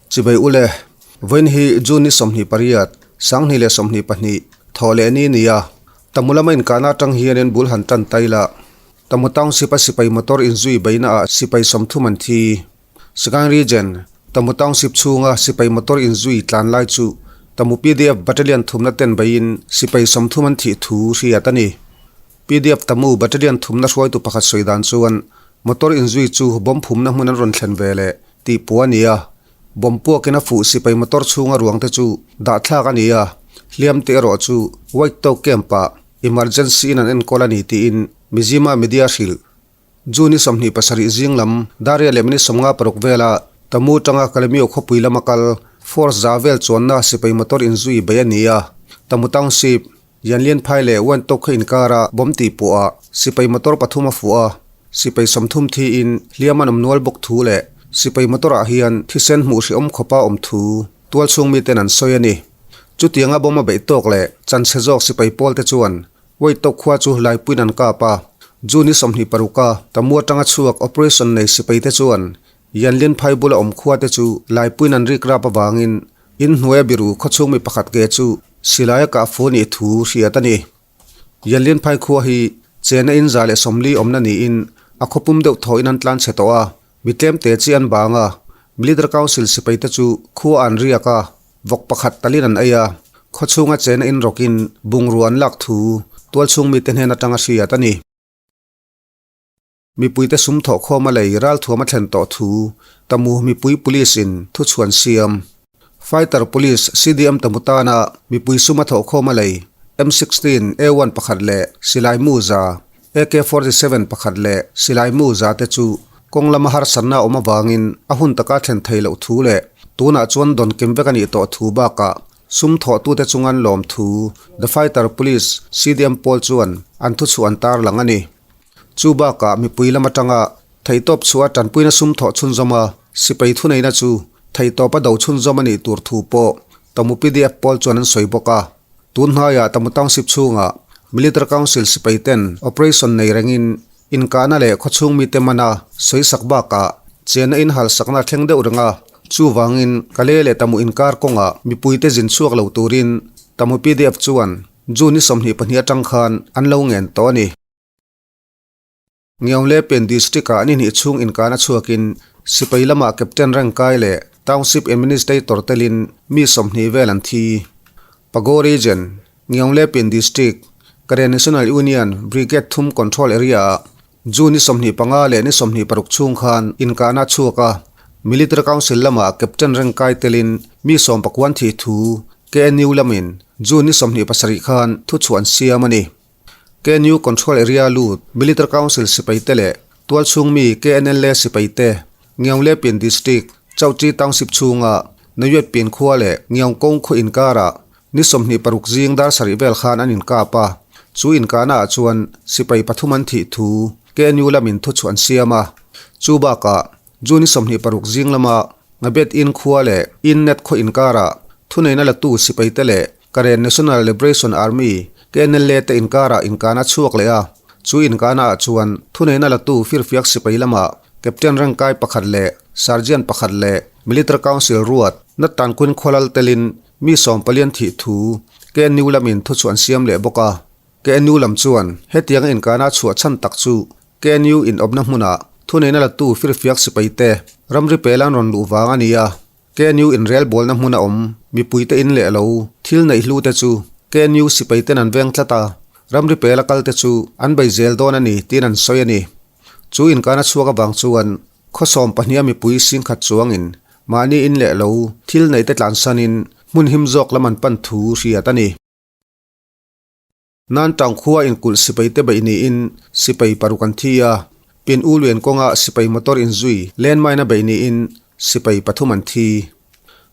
Chibai ule, vawiin hi June ni 28, 2022, thawh leh ni nia. Tamu lama inkahna atang hianin bul han tan tai la. Tamu Township a sipai motor inzui beihna ah sipai 30 an thi. Sagaing Region, Tamu Township chhunga sipai motor inzui tlan lai chu Tamu PDF Battalion thumna ten beiin sipai 30 an thih thu hriat a ni. PDF Tamu Battalion thumna hruaitu pakhat sawi dan chuan motor inzui chu bomb phumna hmun an rawn thlen ve leh tih pawh a ni a, bomb puakin a fuh sipai motor chhunga ruang te chu dah thlak a ni a, hliam te erawh chu White Tawk Camp-ah emergency in an enkawl a ni tiin Mizzima media hrilh. June ni 27 zing lam Daria leh minute 56 vela Tamu tanga Kalemyo khawpui lama kal force za vel chuanna sipai motor inzui bei a ni a, Tamu Township, Yanlian phai leh Wan Tawk kha inkara bomb tih pawhah sipai motor pathum a fuh a, sipai 30 thiin hliam an awm nual bawk thu leh sipai motor ah hian thisen hmuh hrehawm khawpa awm thu tual chhung miten an sawi a ni. Chutianga bomb a beih tawk leh chanchhe zawk sipai pawl te chuan Wai Tawk khua chu laipuiin an kap a, June ni 26 a Tamu atanga chhuak operation nei sipai te chuan Yanlian phai bula awm khua te chu laipuiin an rik rap avangin In hnuaia biru khawchhung mi pakhat ke chu silaia kah fu nih thu hriat a ni. Yanlian phai khua hi chena in 140 awmna niin a khawpum deuh thawhin an tlan chhe tawh a, mi tlem te chi an bang a, Military Council sipai te chu khua an riak a, vawk pakhat talin an ei a, khawchhunga chena in rawkin bungrua an lak thu tualchhung mite hnen atanga hriat a ni. Mipuite sum thawh khawm a lei ralthuam a thlen tawh thu Tamu mipui police in thuchhuan siam. Fighter Police CDM Tamu tana mipui sum a thawh khawm a lei M16 A1 pakhat leh silai mu za, AK-47 pakhat leh silai mu za te chu kawng lama harsatna a awm avangin a hun taka thlen thei loh thu leh tunah chuan dawn kim vek a nih tawh thu bakah sum thawhtute chungan lawm thu The Fighter Police CDM pawl chuan an thuchhuah an tarlang a ni. Chu bakah mipui lam atanga theihtawp chhuah tanpuina sum thawh chhunzawm a, sipai thuneihna chu theihtawp a do chhunzawm a nih tur thu pawh Tamu PDF pawl chuan an sawi bawk a. Tun hnaiah Tamu Township chhungah Military Council sipai ten operation nei rengin inkahna leh khawchhung mite mana sawisak bakah chenna inhalsakna a thleng deuh reng a, chuvangin Kale leh Tamu inkar kawngah mipuite zin chhuak lo turin Tamu PDF chuan June ni 22 atang khan an lo ngen tawh a ni. Ngiawngle Pen District-ah ni hnih chhung inkahna chhuakin sipai lamah Captain rank kai leh Township Administrator telin mi 20 vel an thi. Pago Region, Ngiawngle Pen District, Karen National Union Brigade thum Control Area-ah June ni 25 leh ni 26 chhung khan inkahna a chhuak a, Military Council lamah Captain rank kai telin mi 19 thih thu KNU lamin June ni 27 khan thuchhuah an siam a ni. KNU Control Area lut Military Council sipai te leh tualchhung mi KNLA sipai te Ngiawngle Pin District, Chauchi Township chhunga Nayuet Pin khua leh Ngiawngkawng khaw inkarah ni 26 zing dar sarih vel khan an inkap a, chu inkahna ah chuan sipai pathum an thih thu KNU lamin thuchhuah an siam a. Chu bakah June ni 26 zing lama Ngabet In khua leh Innet khaw inkarah thuneihna latu sipai te leh Karen National Liberation Army, KNLA, te inkarah inkahna chhuak leh a, chu inkahna ah chuan thuneihna latu firfiak sipai lamah Captain rank kai pakhat leh Sergeant pakhat leh Military Council ruat Nattan Queen Khawlal telin mi 14 thih thu KNU lamin thuchhuah an siam leh bawk a. KNU lam chuan hetianga inkahna chhuah chhan tak chu KNU inawpna hmunah thuneihna latu firfiak sipai te ramri pel an rawn luh vang a ni a. KNU inrel bawlna hmun a awm, mipuite in leh lo, thil neih hlu te chu KNU sipai ten an veng tlat a, ramri pela kal te chu an bei zel dawn a ni tiin an sawi a ni. Chu inkana chhuak avang chuan khaw 12 a mipui singkhat chuangin mahni in leh lo, thil neih te tlansanin hmun him zawk lam an pan thu hriat a ni. Nan tang khua inkulh sipai te beih niin sipai paruk an thi a, pin u lian kawnga sipai motor inzui landmine a beih niin sipai pathum an thi.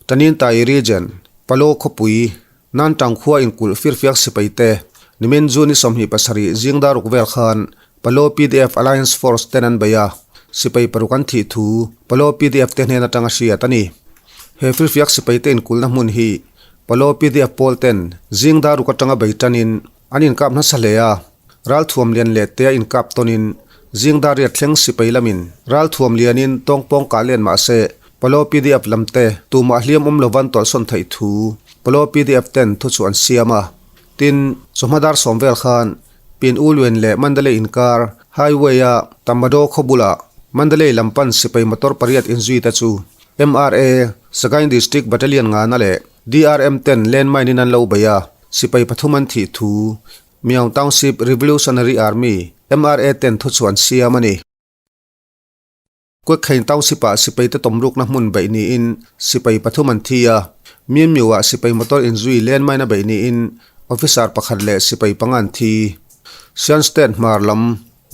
Tanintai region, Palo khawpui, Nan tang khua inkulh firfiak sipai te nimin June ni 27 zing daruk vel khan Palo PDF Alliance Force ten an bei a, sipai paruk an thih thu Palo PDF te hnen atanga hriat a ni. He firfiak sipai te inkulhna hmun hi Palo PDF pawl ten zing daruk atanga bei tanin an inkap nasa hle a, ralthuam lian leh te a inkap tawnin zing dar riat thleng sipai lamin ralthuam lianin tawngpawng kah len mah se Palaw pdf lam te tumah hliam awm lovan tawlhsawn theih thu Palaw pdf ten thuchhuah an siam a. Tin, chawhma dar sawm vel khan Pin U Luen leh Mandalay inkar highway-a Tamado khaw bulah Mandalay lam pan sipai motor pariat inzui te chu MRA, Sagaing District Battalion ngana leh DRM ten landmine in an lo bei a, sipai pathum an thih thu Myaung Township Revolutionary Army, MRA, ten thuchhuah an siam a ni. Kuekhein Township-ah sipai te tawmrukna hmun beih niin sipai pathum an thi a, Myanmyu-ah sipai motor inzui landmine a beih niin officer pakhat leh sipai panga an thi. Shan State hmar lam,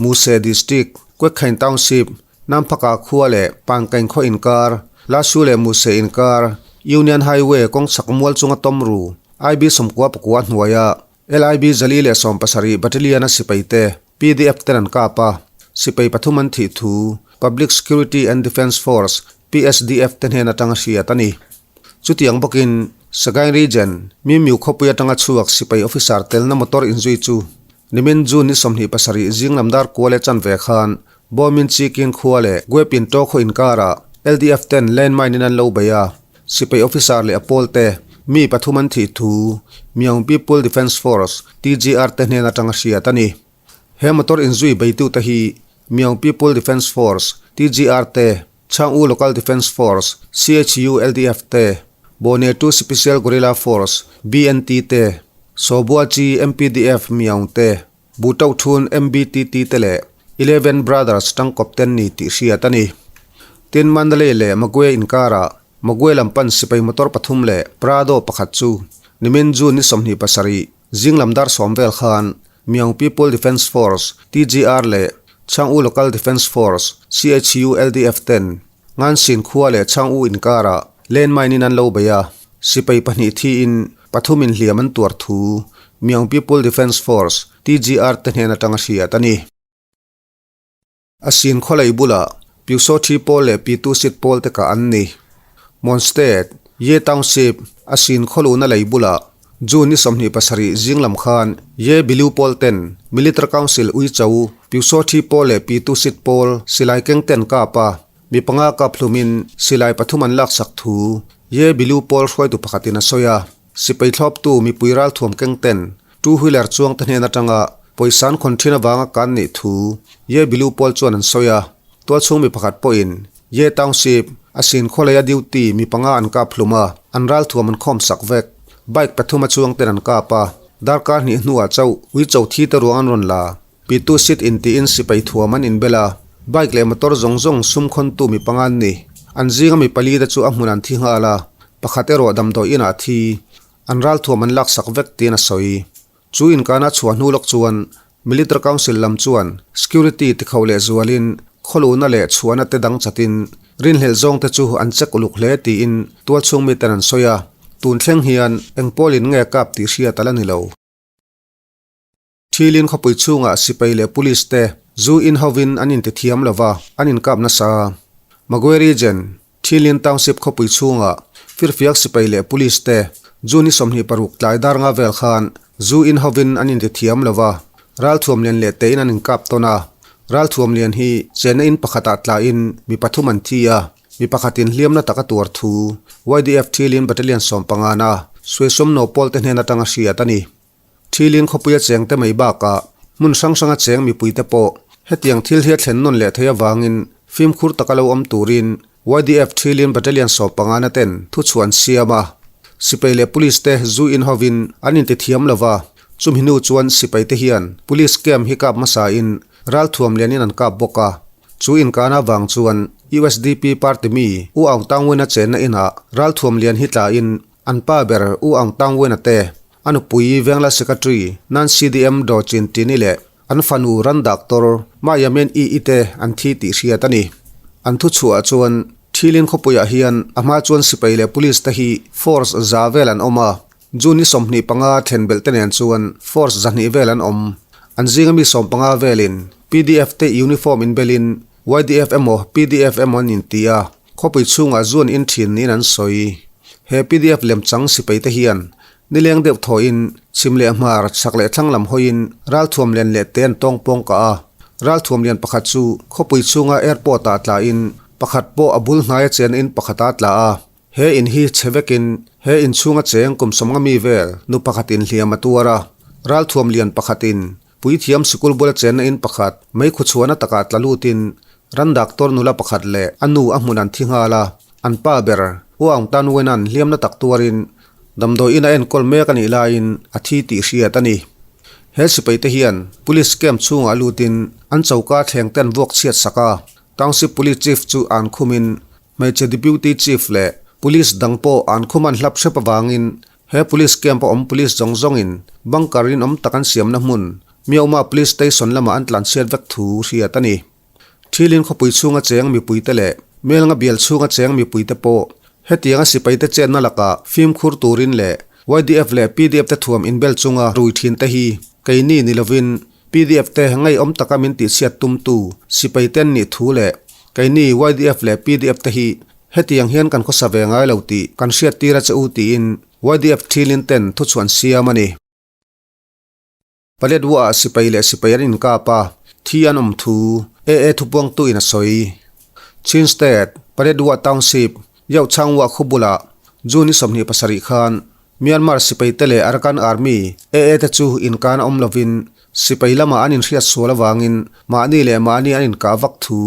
Muse District, Kuekhein Township, Namphaka khua leh Pangkain khaw inkar, Lashu leh Muse inkar, Union Highway kawng chhak mual chunga tawmru, IB 99 hnuaia LIB 170 Battalion-a sipaite PDF ten an kap a, sipai pathum an thih thu Public Security and Defence Force, PSDF, te hnen atanga hriat a ni. Chutiang bawkin Sagaing Region, Mimyu khawpui atanga chhuak sipai officer telna motor inzui chu nimin June ni 27 zing lam dar kual e chanve khan Bawmin Chikin khua leh Guepin To khaw inkarah LDF ten landmine in an lo bei a, sipai officer leh a pawlte mi pathum an thih thu Myaung People Defence Force, TGR, te hnen atanga hriat a ni. He motor inzui beitute hi Myaung People Defence Force, TGR, te, Chang U Local Defence Force, CHU LDF, te, Bonetu Special Guerrilla Force, BNT, te, Sawbuachi MPDF Myaung te, Buhtoh thun MBTT te leh Eleven Brothers tangkawp ten ni tih hriat a ni. Tin, Mandalay leh Magwe inkarah Magwe lam pan sipai motor pathum leh Prado pakhat chu nimin June ni 27 zing lam dar sawm vel khan Myaung People Defence Force, TGR, leh Chang U Local Defence Force, CHU LDF, ten Ngansin khua leh Chang U inkarah landmine in an lo bei a. Sipai pahnih thiin pathumin hliam an tuar thu Myaung People Defence Force, TGR, te hnen atanga hriat a ni. A sin khawlei bulah Pyuso Thi pawl leh Pitu Sit pawl te kah an ni. Mon State, Ye Township, a sin khawluhna lei bulah June ni 27 zing lam khan Ye Bilu pawl ten Military Council Uicho, Pyuso Thi pawl leh Pitu Sit pawl silai keng ten kap a, Mi panga kap hlumin silai pathum an laksak thu Ye Bilu pawl hruaitu pakhatin a sawi a. Sipai thlawptu mipui ralthuam keng ten two wheeler chuang te hnen atanga pawisa an khawn thin avanga kan nih thu Ye Bilu pawl chuan an sawi a. Tualchhung mi pakhat pawhin Ye Township a sin khawleia duty mi panga an kap hlum a, an ralthuam an khawm sak vek. Bike pathum a chuang ten an kap a, darkar hnih hnuah chauh uicho thi te ruang an rawn la. Pitu sit in tiin sipai thuam an inbel a, bike leh motor zawng zawng sum khawntu mi panga an ni. An zinga mi pali te chu a hmun an thi nghal a, pakhat erawh damdawi inah a thi. An ralthuam an laksak vek tiin a sawi. Chu inkana chhuah hnu lawk chuan Military Council lam chuan security tikhoh leh zualin khawluhna leh chhuahna te dang chatin rinhlelh zawng te chu an check uluk hle tiin tualchhung miten an sawi a, tun thleng hian eng pawlin nge kap tih hriat a la ni lo. Thilin khawpui chhungah sipai leh police te zu in hovin an intithiam lo va, an inkap nasa. Magwe Region, Thilin Township khawpui chhungah firfiak sipai leh police te June ni 26 tlai dar nga vel khan zu in hovin an intithiam lo va, ralthuam lian leh tein an inkap tawn a. Ralthuam lian hi chenna in pakhatah tlaiin mi pathum an thi a, mi pakhatin hliamna tak a tuar thu YDF Thilin Battalion sawmpangana Suaisawmno pawlte hnen atanga hriat a ni. Thilin khawpuia chengte mai bakah hmun hrang hranga cheng mipuite pawh hetiang thil hi a thlen nawn leh thei avangin fimkhur taka lo awm turin YDF Thilin Battalion 15 na ten thuchhuah an siam a. Sipai leh Police te zu in hovin an intithiam lo va, chumi hnu chuan sipai te hian Police camp hi kap hmasain ralthuam lianin an kap bawk a. Chu inkana avang chuan USDP party mi U Aung Tang Win-a chenna inah ralthuam lian hi tlain An pa ber U Aung Tang Win-a te, a nupui Vengla Secretary Nan CDM Daw Chin Tini leh an fanu Ran Doctor Ma Yamen I I te an thi tih hriat a ni. An thuchhuah chuan Thilin khawpuiah hian a hma chuan sipai leh police te hi force za vel an awm a, June ni 25 thlen belh te nen chuan force 200 vel an awm. An zinga mi 15 velin PDF te uniform inbelin YDF emaw PDF emaw an inti a, Khawpui chhungah zuan in thin niin an sawi. He pdf lemchang sipai te hian nileng deuh thawhin chhim leh hmar, chhak leh thlang lam hawiin ralthuam lian leh te an tawng pawng kah a. Ralthuam lian pakhat chu khawpui chhunga airport ah tlain Pakhat pawh a bul hnaia chen in pakhata tla a. He in hi chhe vekin he in chhunga cheng kum sawmnga mi vel nu pakhatin hliam a tuar a. Ralthuam lian pakhatin Puithiam sikul bula chenna in pakhat meikhu chhuahna takah tla lutin ran doctor nula pakhat leh a nu a hmun an thi nghal a, an pa ber U Aung Tan Wenan hliamna tak tuarin damdawi in a enkawl mek a nih laiin a thi tih hriat a ni. He sipai te hian police camp chhungah lutin an choka thleng te an vuak chhiat sak a, Township Police Chief chu an khumin hmeichhe Deputy Chief leh Police dang pawh an khum an hlap hrep avangin He Police Camp a awm Police zawng zawngin bunker rinawm tak an siamna hmun Myauma Police Station lamah an tlanchhiat vek thu hriat a ni. Thilin khawpui chhunga cheng mipuite leh Melnga bial chhunga cheng mipuite pawh hetianga sipaite chenna lakah fimkhur turin leh YDF leh pdf te thuam inbel chunga rui thinte hi keini ni lovin pdf te ngeiawm taka min tihchhiat tumtu sipaite an nih thu leh keini YDF leh pdf te hi Hetiang hian kan khawsa ve ngai lo tih kan hriattir a che u tiin YDF Thilin ten thuchhuan siam a ni. Paletwa ah sipai leh sipai an inkap a, thi an awm thu AA thupuangtu in a sawi. Chin State, Paletwa Township, Yauchangwa khaw bulah June ni 27 khan Myanmar sipai te leh Arakan Army, AA, te chu inkan a awm lovin sipai lamah an inhriat sual avangin mahni leh mahni an inkah vak thu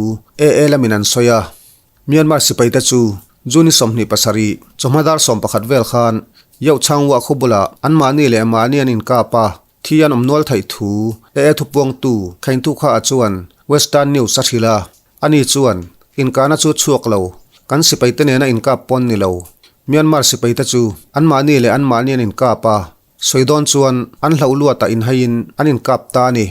AA lamin an sawi a. Myanmar sipaite chu June 27, chawhma dar 11 vel khan Yauchangwa khaw bulah anmahni leh mahni an inkap a, thi an awm nual theih thu AA thupuangtu Khaintu kha a chuan Western News a hrilh a. Ani chuan, Inkahna chu chhuak lo, kan sipaite nena inkap pawn ni lo. Myanmar sipaite chu anmahni leh anmahni an inkap a, sawi dawn chuan an hlauh luatah inhaiin an inkap ta a ni.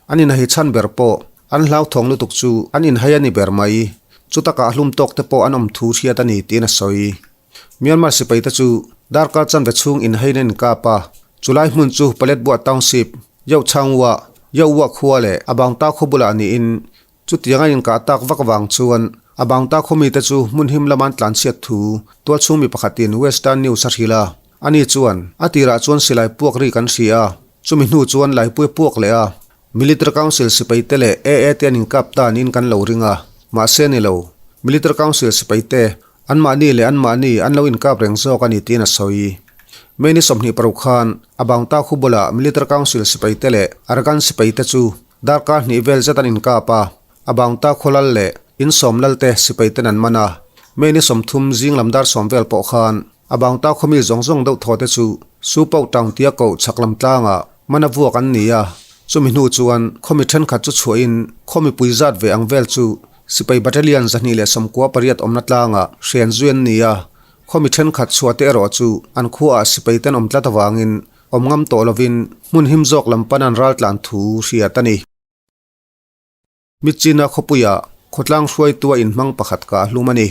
An inhai chhan ber pawh An hlauthawng lutuk chu an inhai a ni ber mai. Chutakah hlum tawk te pawh an awm thu hriat a ni tiin a sawi. Myanmar sipai te chu darkar chanve chhung inhaiin an inkap a, chulai hmun chu Paletbua Township, Yauchangwa, Yauwa khua leh Abangta khaw bulah niin chutiang an inkah tak vak avang chuan Abangta khaw mite chu hmun him lama an tlanchhiat thu tualchhung mi pakhatin Western News a hrilh a. Ani chuan, A tirah chuan silai puak ri kan hria a, chumi hnu chuan laipui a puak leh a, Military Council sipai te leh AA te an inkap ta niin kan lo ring a, mahse ni lo. Military Council sipai te, anmahni leh anmahni an lo inkap reng zawk a ni tiin a sawi. May ni 26 khan a Bangta khu bulah Military Council sipai te leh Arakan sipai te chu darkar hnih vel zet an inkap a, a Bangta khaw lal leh in sawm lal te sipai ten an man a. May ni 30 zing lam dar sawm vel pawh khan a Bangta khaw mi zawng zawng deuh thaw te chu Su Pau Town tia koh chhak lam tlangah Mana vuak an ni a, chumi hnu chuan khawmi thenkhat chu chhuahin khaw mipui zat ve ang vel chu sipai battalion 298 awmna tlangah hren zui an ni a, khawmi thenkhat chhuah te erawh chu an khuaah sipai ten awm tlat avangin awm ngam tawh lovin hmun him zawk lam pan an raltlan thu hriat a ni. Myitkyina khawpuiah khawtlang hruaitua inhmang pakhat kah hlum a ni.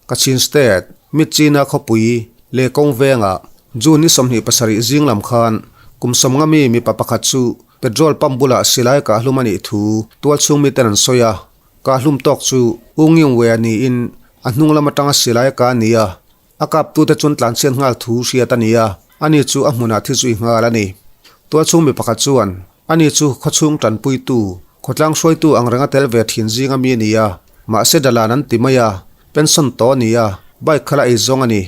Kachin State, Myitkyina khawpui leh kawng vengah June ni 27 zing lam khan kum sawmnga mi mipa pakhat chu petrol pump bulah silai kah hlum a nih thu tualchhung miten an sawi a. Kah hlum tawk chu U Ngiungwe a niin a hnung lam atanga silai kah a ni a. A kaptute chuan tlanchhiat nghal thu hriat a ni a, ani chu a hmunah thi zui nghal a ni. Tualchhung mi pakhat chuan, Ani chu khawchhung tanpuitu, khawtlang hruaitu ang renga tel ve thin zinga mi a ni a, mahse dalan an ti mai a, pension tawh a ni a, bike khala ei zawng a ni.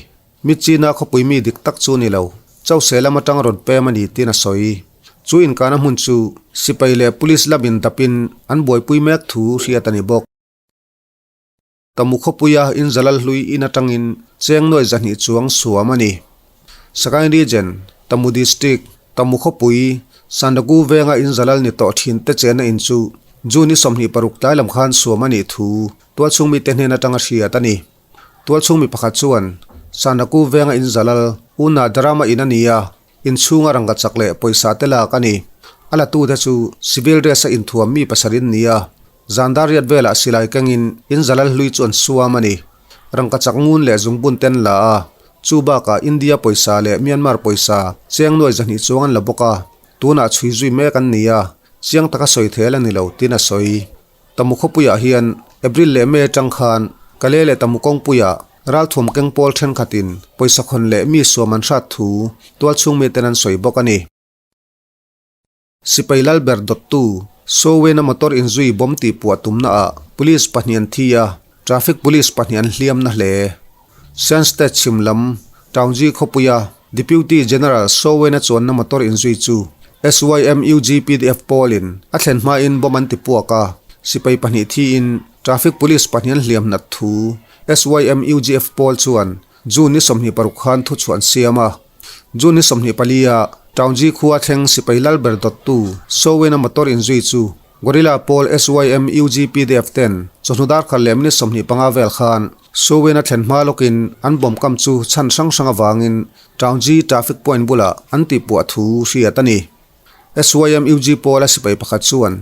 Mi China khawpui mi dik tak chu a ni lo, Chause lam atang rawn pem a ni tiin a sawi. Chu inkahna hmun chu sipai leh police lamin dapin an buaipui mek thu hriat a ni bawk. Tamu khawpuia in zalal hlui in atangin cheng nuai 200 chuang suam a ni. Sagaing Region, Tamu District, Tamu khawpui, Sandagu venga in zalal ni tawh thin te chenna in chu June ni 26 tlai lam khan suam a nih thu tualchhung mite hnen atanga hriat a ni. Tualchhung mi pakhat chuan Sandagu venga in zalal Una Drama in a ni a, Inchhunga rangka chak leh pawisa te lak a ni. A latute chu civil dress a inthuam mi pasarih an ni a, zan dar riat velah silai kengin in zalal hlui chu an suam a ni. Rangka chak ngun leh zungbun te an la a, chu bakah India pawisa leh Myanmar pawisa cheng nuai 200 chuang an la bawk a, tunah chhui zui mek an ni a, chiang taka sawi thel a ni lo tiin a sawi. Tamu khawpuiah hian April leh May atang khan Kale leh Tamu kawngpuiah ralthuam keng pawl thenkhatin pawisa khawn leh mi suam an hrat thu tualchhung miten an sawi bawk a ni. Sipai Lalber dawttu Sowena motor inzui bomb tihpuah tumnaah police pahnih an thi a. Traffic Police pahnih an hliam na hle. Shan State chhim lam Taunggyi khawpuia Deputy General Saw Wen-a chuanna motor inzui chu SYMUG-PDF pawlin a thlen hmain bomb an ti puak a, sipai pahnih thiin Traffic Police pahnih an hliam nat thu SYMUGF pawl chuan June ni 26 khan thuchhuah an siam a. June ni 24-a Taunggyi khua thleng sipai lal ber dawttu Saw Wen-a motor inzui chu Gorilla pawl SYM UGPDF ten chawhnu dar khat leh minute 25 vel khan Sowena thlen hma lawkin an bomb kam chu chhan hrang hrang avangin Taunggyi traffic point bulah an tihpuah thu hriat a ni. SYM UG pawla sipai pakhat chuan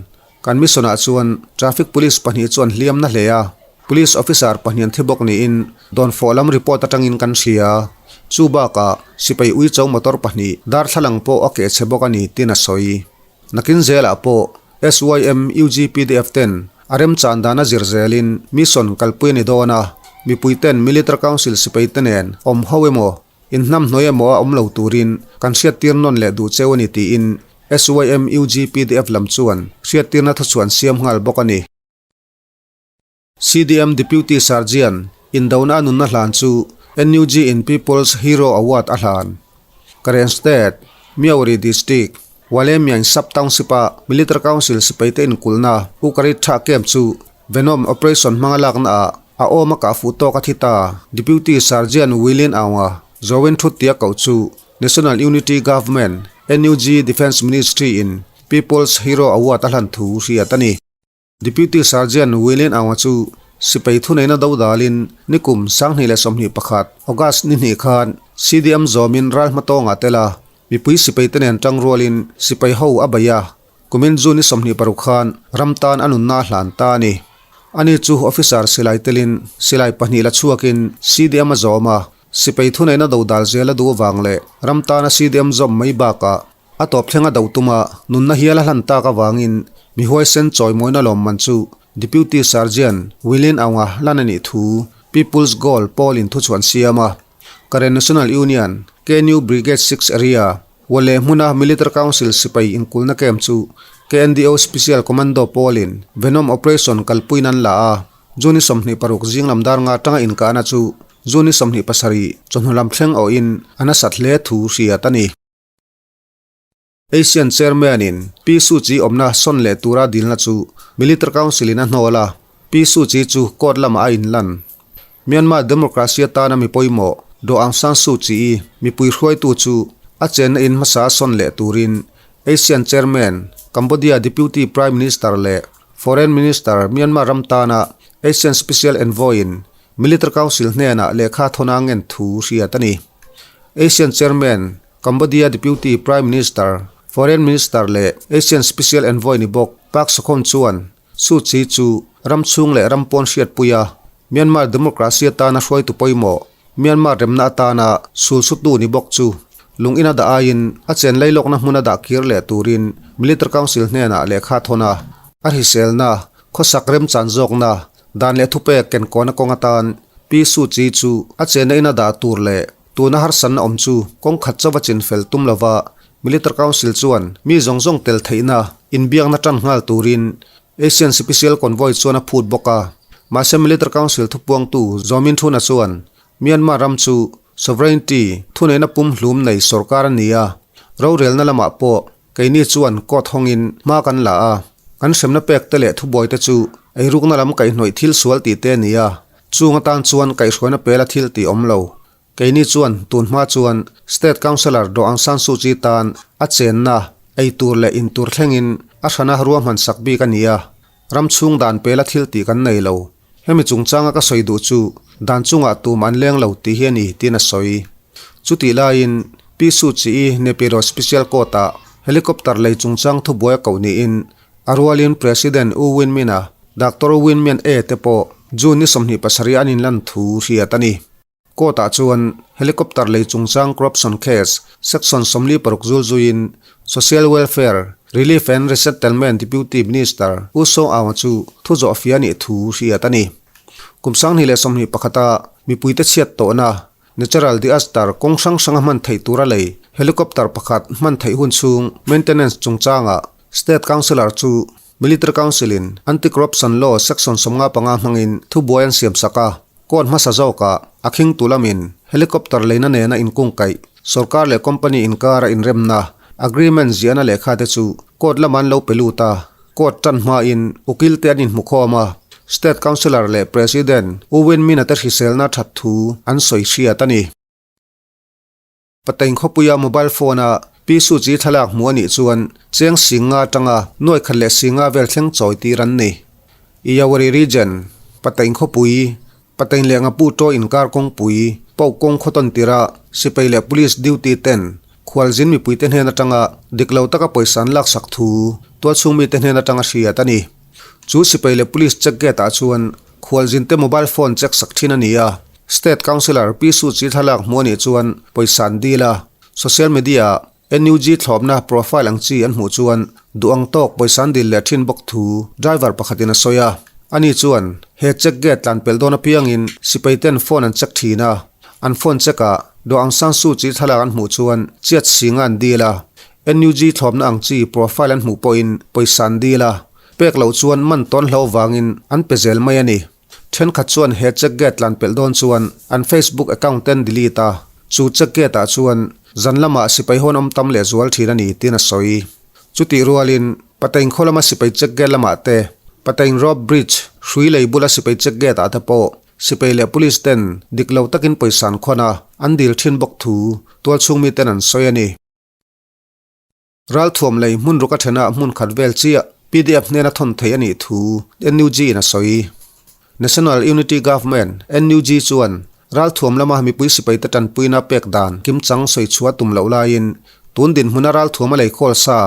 kan mission ah chuan traffic police pahnih chuan hliam na hle a, police officer pahnih an thi bawk niin dawnfawh lam report atangin kan hria. Chu bakah sipai uicho motor pahnih darthlalang pawh a kehchhe bawk a ni tin a sawi. Nakin zelah pawh SYM UGPDF ten a remchan dana zir zelin mission kalpui a ni dawn a, mipui ten Military Council sipai te nen awm ho emaw, inhnamhnawi emaw a awm lo turin kan hriattir nawn leh duh cheu a ni tiin SYM UGPDF lam chuan hriattirna thuchhuan siam nghal bawk a ni. CDM Deputy Sergeant indona a nunna hlan chu NUG in People's Hero Award a hlan. Karen State, Myauri District, Walemyain Sub-Township a Military Council sipaite inkulhna Ukarit Tha Camp chu Venom Operation hmanga lakna ah a awm a kah fuh tawk a thi ta. Deputy Sergeant Willian Aunga Zawin thut tia koh chu National Unity Government, NUG, Defence Ministry in People's Hero Award a hlan thu hriat a ni. Deputy Sergeant Willian Aunga chu sipai thuneihna dodalin nikum 2021 August ni hnih khan CDM zawmin ral hmatawngah tel a, mipui sipaite nen tang rualin sipai ho a bei a, kumin June ni 26 khan ram tan a nunna a hlan ta a ni. Ani chu officer silai telin silai pahnih la chhuakin CDM a zawm a, sipai thuneihna dodal zel a duh avang leh ram tana CDM zawm mai bakah A tawp thleng a do tuma nunna hial a hlan tak avangin mi huaisen chawimawina lawmman chu Deputy Sergeant Willian Aunga lan a nih thu People's Goal Pawl-in thuchhuan siam a. Karen National Union, KNU Brigade 6 Area, Wale hmuna Military Council sipai inkulna camp chu KNDO Special Commando Pawl-in Venom Operation kalpuiin an la a. June ni 26 zing lam dar nga atanga inkahna chu June ni 27 chawhnu lam thleng awhin a nasat hle thu hriat a ni. Asian Chairman in Pi Suu Kyi awmna sawn leh tura dilna chu Military Council in a hnawl a, Pi Suu Kyi chu court lamah a inlan. Myanmar democracy atana mi pawimawh Daw Aung San Suu Kyi mipui hruaitu chu a chenna in hmasa sawn leh turin Asian Chairman, Cambodia Deputy Prime Minister leh Foreign Minister Myanmar ram tana Asian Special Envoy in Military Council hnenah lehkha thawna ngen thu hriat a ni. Asian Chairman, Cambodia Deputy Prime Minister, Foreign Minister leh Asian Special Envoy ni bawk Park Sokhonn chuan Suu Kyi chu ram chhung leh ram pawn hriatpui a, Myanmar democracy atana hruaitu pawimawh, Myanmar remna atana sulsutu ni bawk chu lung ina dah aiin a chen lailawkna hmuna dah kir leh turin Military Council hnenah lehkha thawn a, a hriselna, khawsak remchan zawkna, dan leh thupek kenkawna kawng atan Pi Suu Kyi chu a chenna ina dah tur leh Tuna harsatna awm chu kawng khat chauva chin fel tum lova Military Council chuan mi zawng zawng tel theihna inbiakna tan nghal turin Asian Special Convoy chuan a phut bawk a. Mahse Military Council thupuangtu Zaw Min Thuna chuan Myanmar ram chu sovereignty thuneihna pumhlum nei sorkar a ni a, rorelna lamah pawh keini chuan court hawngin hma kan la a, kan hremna pek te leh thubuai te chu eirukna lam kaihhnawih thil sual tih te a ni a, Chung atan chuan kaihhruaina pela thil tih awm lo. Keini chuan tun hma chuan State Councillor Daw Aung San Suu Kyi tan a chenna, ei tur leh in tur thlengin a hrana ruahman sak bik a ni a, ram chhung dan pela thil tih kan nei lo. Hemi chungchanga ka sawi duh chu dan chungah tum an leng lo tih hi a ni tiin a sawi. Chutih laiin Pi Suu Kyi-i Naypyidaw Special Court-ah helicopter lei chungchang thubuai a koh niin A rualin President U Win Myint-a Doctor U Win Myint A te pawh June ni 27 an inlan thu hriat a ni. Court-ah chuan helicopter lei chungchang corruption case section 46 zul zuiin Social Welfare, Relief and Resettlement Deputy Minister U Saw Aung-a chu thu zawh fia nih thu hriat a ni. Kum 2021-a mipuite chhiat tawhna Natural diaster kawng hrang hranga hman theih tura lei helicopter pakhat hman theih hun chhung maintenance chungchangah State Councillor chu Military Council-in Anti-Corruption Law Section 55 hmangin thubuai an siamsak a, court hmasa zawkah a khingtu lamin helicopter leina nena inkungkaih sorkar leh company inkara inremna agreement ziahna lehkha te chu court lama an lo pe lut a, court tan hmain ukil te an inhmukhawm a, State Councillor leh President U Win Myint-a te hriselna that thu an sawi hriat a ni. Patain khawpuia mobile phone-a Pi Suu Kyi thlalak hmuh a nih chuan cheng singa atanga nuai khat leh singa vel thleng chawi tir an ni. Iyawari Region, Patain khawpui, Patain leh Ngapu Taw inkar kawngpui, Pauk kawng khaw tawn tirah sipai leh police duty ten khualzin mipuite hnen atanga dik lo taka pawisa an laksak thu tualchhung mite hnen atanga hriat a ni. Chu sipai leh police check gate ah chuan Khualzin te mobile phone check sak thin a ni a, State Councillor Pi Suu Kyi thlalak hmuh a nih chuan pawisa an dil a, social media ah NUG thlawpna profile ang chi an hmuh chuan duh ang tawk pawisa an dil leh thin bawk thu driver pakhatin a sawi a. Ani chuan he check gate tlan pelh dawn apiangin sipai ten phone an check thin a, an phone check ah Daw Aung San Suu Kyi thlalak an hmuh chuan chiat singa an dil a, NUG thlawpna ang chi profile an hmuh pawhin pawisa an dil a, Pek loh chuan man tawn hlo vangin an pe zel mai a ni. Thenkhat chuan he check gate tlan pelh dawn chuan an Facebook account ten delete a, chu check gate ah chuan zan lamah sipai hawn awm tam leh zual thin a ni tiin a sawi. Chutih rualin Patain khaw lama sipai check gate lamah te, Patain Rope Bridge hrui lei bula sipai check gate ah te pawh sipai leh police ten dik lo takin pawisa an khawn a, an dil thin bawk thu tualchhung miten an sawi a ni. Ralthuam lei hmun ruk a thenah hmun khat vel chiah pdf hnena thawn thei a nih thu NUG in a sawi. National Unity Government, NUG, chuan ralthuam lama mipui sipaite tanpuina pek dan kimchang sawi chhuah tum loh laiin tun dinhmuna ralthuam a lei khawl sa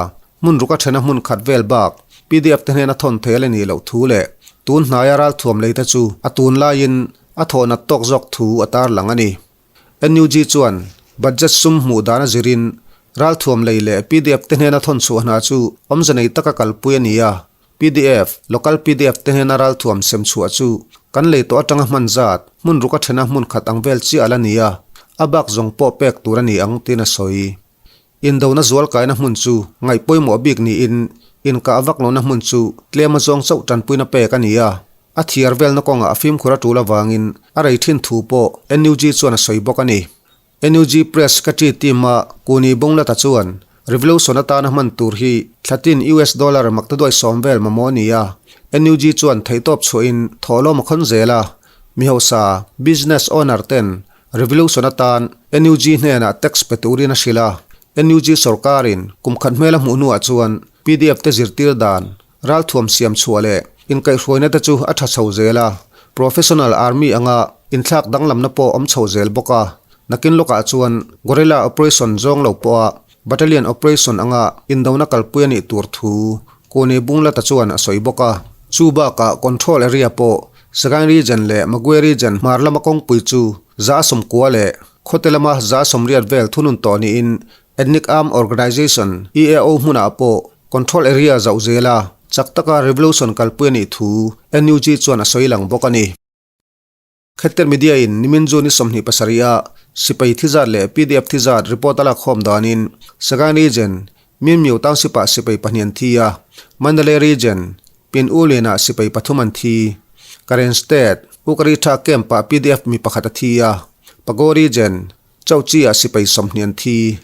hmun ruk a thena hmun khat vel bak pdf te hnena thawn thei a la nih loh thu leh tun hnaia ralthuam leite chu a tun laiin a thawh nat tawk zawk thu a tarlang a ni. NUG chuan budget sum hmuh dan a zirin ralthuam lei leh pdf te hnena thawn chhuah hna chu awmze nei taka kalpui a ni a, pdf, local pdf te hnena ralthuam sem chhuah chu kan lei tawh atanga hman zat hmun ruk a thena hmun khat ang vel chiah a la ni a, a bak zawng pawh pek tur a ni ang tiin a sawi. Indona zual kaina hmun chu ngaih pawimawh bik niin inkah vak lohna hmun chu tlem a zawng chauh tanpuina pek a ni a, a thiar velna kawngah a fimkhur a tul avangin a rei thin thu pawh NUG chuan a sawi bawk a ni. NUG Press Secretary team-a Kuni Bunglata chuan Revolution atana hman tur hi thlatin US dollar maktaduai sawm vel mamawh a ni a, NUG chuan theihtawp chhuahin thawhlawm a khawn zel a, mi hausa, business owner ten Revolution atan NUG hnenah tax pe turin a hrilh a, NUG sorkarin kum khat hmel a hmuh hnuah chuan pdf te zirtir dan, ralthuam siam chhuah leh inkaihhruaina te chu a tha chho zel a, professional army anga inthlak danglamna pawh awm chho zel bawk a, nakin lawkah chuan guerrilla operation zawng lo pawha battalion operation anga indona kalpui a nih tur thu Kuni Bunglata chuan a sawi bawk a. Chu bakah control area pawh Sagaing Region leh Magwe Region hmar lama kawngpui chu 190 leh khawte lama 180 vel thunun tawh niin Ethnic Armed Organization, EAO, hmunah pawh control area zauh zela chak taka revolution kalpui a nih thu NUG chuan a sawi lang bawk a ni. Khetter Media in nimin June ni 27 a sipai thi zat leh pdf thi zat report a lak khawm danin Sagaing Region, Minmyo Township ah sipai pahnih an thi a, Mandalay Region, Pin U Lin ah sipai pathum an thi. Karen State, Ukari Tha Camp ah pdf mi pakhat a thi a, Pago Region, Chauchi ah sipai 20 an thi.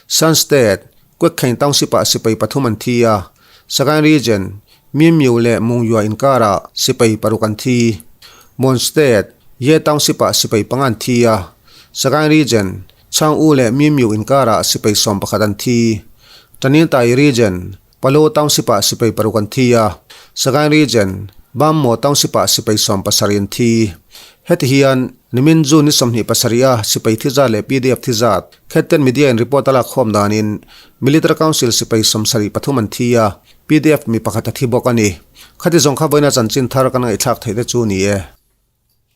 Shan State, Kwekhein Township ah sipai pathum an thi a, Sagaing Region, Mimyu leh Mungyua inkarah sipai paruk an thi. Mon State, Ye Township ah sipai panga an thi a, Sagaing Region, Chang U leh Mimyu inkarah sipai 11 an thi. Tanintay Region, Palo Township ah sipai paruk an thi a, Sagaing Region, Bammo Township ah sipai 17 an thi. Heti hian nimin June ni 27 a sipai thi zat leh pdf thi zat Khetten Media in report a lak khawm danin Military Council sipai 73 an thi a, Pdf mi pakhat a thi bawk a ni. Khati zawng kha vawiina chanchin thar kan ngaihthlak theih te chu ni e.